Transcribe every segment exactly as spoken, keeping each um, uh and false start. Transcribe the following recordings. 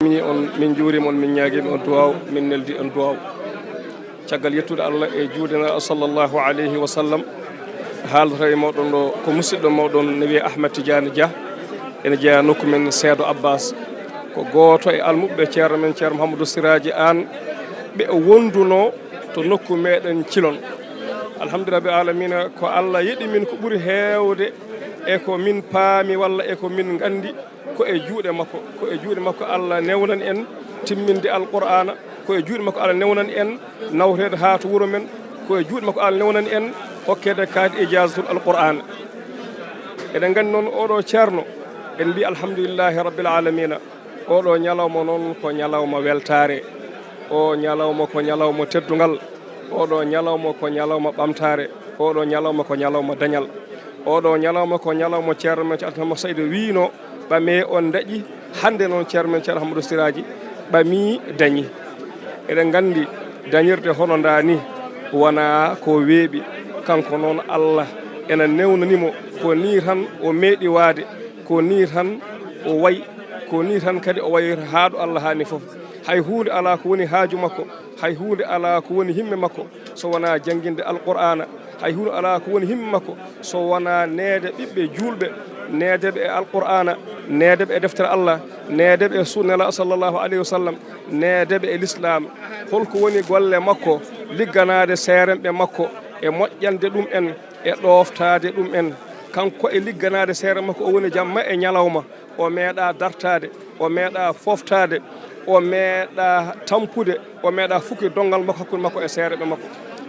Min on, min njuuriima on, min ñaagiima on duwaaw, min neldi on duwaaw. Caggal yettude Allah e juuɗe Nulaaɗo sallallahu alayhi wa sallam, haalata e mooɗon ɗo ko musidɗo mooɗon ne wiyee Ahmed Tidiane Dia, ene jeyaa nokku men Seedo Abbas. Ko gooto e almuɓɓe ceerno men Ceerno Mouhamadou Siraaji Aan, ɓe o wondunoo to nokku meɗen Cilon. Alhamdulillahi rabbil aalamiina, ko Allah yeɗi min ko ɓuri heewde e ko min paami walla e ko min nganndi. Ko e juuɗe makko, ko e juuɗe makko Allah newnani en timminde Alqur'aana, ko e juuɗe makko Allah newnani en nawreede haa to wuro men, ko e juuɗe makko Allah newnani en hokkeede kaati ijaazatul Alqur'aana. Eɗen nganndi noon, oɗo ceerno, en mbii alhamdulillahi rabbil aalamiina. Oɗo ñalawma noon ko ñalawma weltaare, o ñalawma ko ñalawma teddungal, oɗo ñalawma ko ñalawma ɓamtaare, oɗo ñalawma ko ñalawma dañal. Oɗo ñalawma ko ñalawma ceerno men Ceerno Ahmad Saydu wiino, "Ɓamee on daƴi." Hannde noon ceerno men Ceerno Ahmadou Siraaji ɓamii, dañi. Eɗen nganndi, dañirde hono ndaa ni wonaa ko weeɓi. Kanko noon Allah ena newnani mo ko nii tan o meeɗi waade, ko nii tan o wayi, ko nii tan kadi o wayata haa ɗo Allah haani fof. Hay huunde alaa ko woni haaju makko, hay huunde alaa ko woni himme makko so wonaa jannginde Alqur'aana. Hay huunde alaa ko woni himme makko so wonaa neede ɓiɓɓe juulɓe, needeɓe e Alqur'aana, needeɓe e deftere Allah, needeɓe e sunna Nelaaɗo sallallahu alayhi wa sallam, needeɓe e Lislaam. Holko woni golle makko? Ligganaade seeremɓe makko e moƴƴande ɗum en, e ɗooftaade ɗum en. Kanko e ligganaade seere makko, o woni jamma e ñalawma. O meeɗaa dartaade, o meeɗaa fooftaade, o meeɗaa tampude, o meeɗaa fuɗɗude donngal makko hakkunde makko e seeremɓe makko.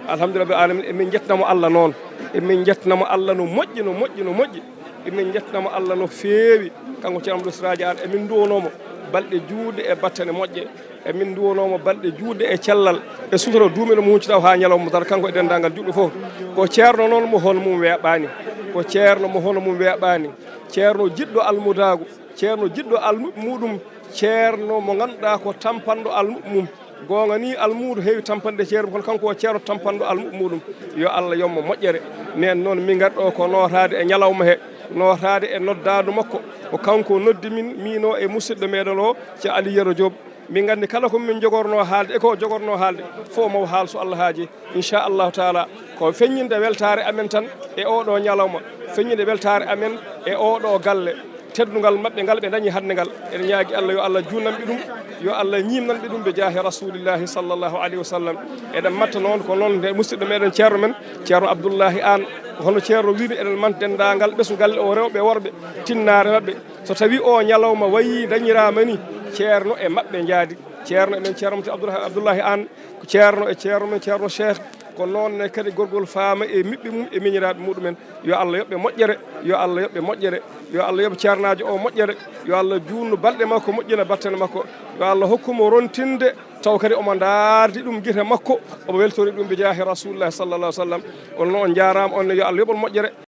Alhamdulillahi rabbil aalamiina, emin njettina mo Allah noon. Emin njettina mo Allah no moƴƴi, no moƴƴi, no moƴƴi. Emin njettina mo Allah no feewi. Kanko Ceerno Ahmadou Siraaji Aan, emin nduwanoo mo balɗe juutɗe e battane moƴƴe. Emin nduwanoo mo balɗe juutɗe e cellal, e sutura, duumiiɗo mo huncitaw haa ñalawma darta, kanko e denndaangal juulɓe fof. Ko ceerno noon mo hono mum weeɓaani. Ko ceerno mo hono mum weeɓaani. Ceerno jiɗɗo almudaagu, ceerno jiɗɗo almuɓɓe muɗum, ceerno mo ngannduɗaa ko tampanɗo almuɓɓe mum. Goonga ni, almuudo heewi tampanɗe ceerno, kono kanko o ceerno tampanɗo almuɓɓe muɗum. Yo Allah yoɓ mo moƴƴere. Minen noon, min ngari ɗo ko nootaade e ñalawma he, nootaade e noddaandu makko. Ko kanko noddi min, miino e musidɗo meɗen o, Ceerno Ali Yero Diop. Min nganndi kala ko min jogornoo haalde e ko jogornoo haalde, fof mo haal so Allah haaji. Inchallahu taala, ko feññinde weltaare amen tan e oɗo ñalawma, feññinde weltaare amen e oɗo galle. Teddungal maɓɓe ngal ɓe dañi hannde ngal, eɗen ñaagi Allah yo Allah juutnanɓe ɗum, yo Allah ñiimnanɓe ɗum bi jaahi Rasulillahi sallallahu alayhi wa sallam. Eɗen matta noon ko noon nde musidɗo meɗen ceerno men, Ceerno Abdoullahi Aan, hono ceerno wiiri, eɗen manta denndaangal ɓesngu galle o, rewɓe e worɓe, tinnaare maɓɓe. So tawi o ñalawma wayi dañiraama ni, ceerno e maɓɓe njaadi. Ceerno e men, ceerno men Abdoulahi, Abdoulahi Aan, ko ceerno e ceerno men, ceerno Cheikh, ko noon ne kadi gorgol Faama e miɓɓe mum e miñiraaɓe muɗumen. Yo Allah yoɓ ɓe moƴƴere, yo Allah yoɓ ɓe moƴƴere, yo Allah yoɓ ceernaajo o moƴƴere, yo Allah juutnu balɗe makko, moƴƴina battane makko, yo Allah hokku mo rontinde, taw kadi omo ndaardi ɗum gite makko, omo weltori ɗum bi jaahi Rasulillahi sallallahu alayhi wa sallam. On noon, on njaaraama, on ne yo Allah yoɓ on moƴƴere.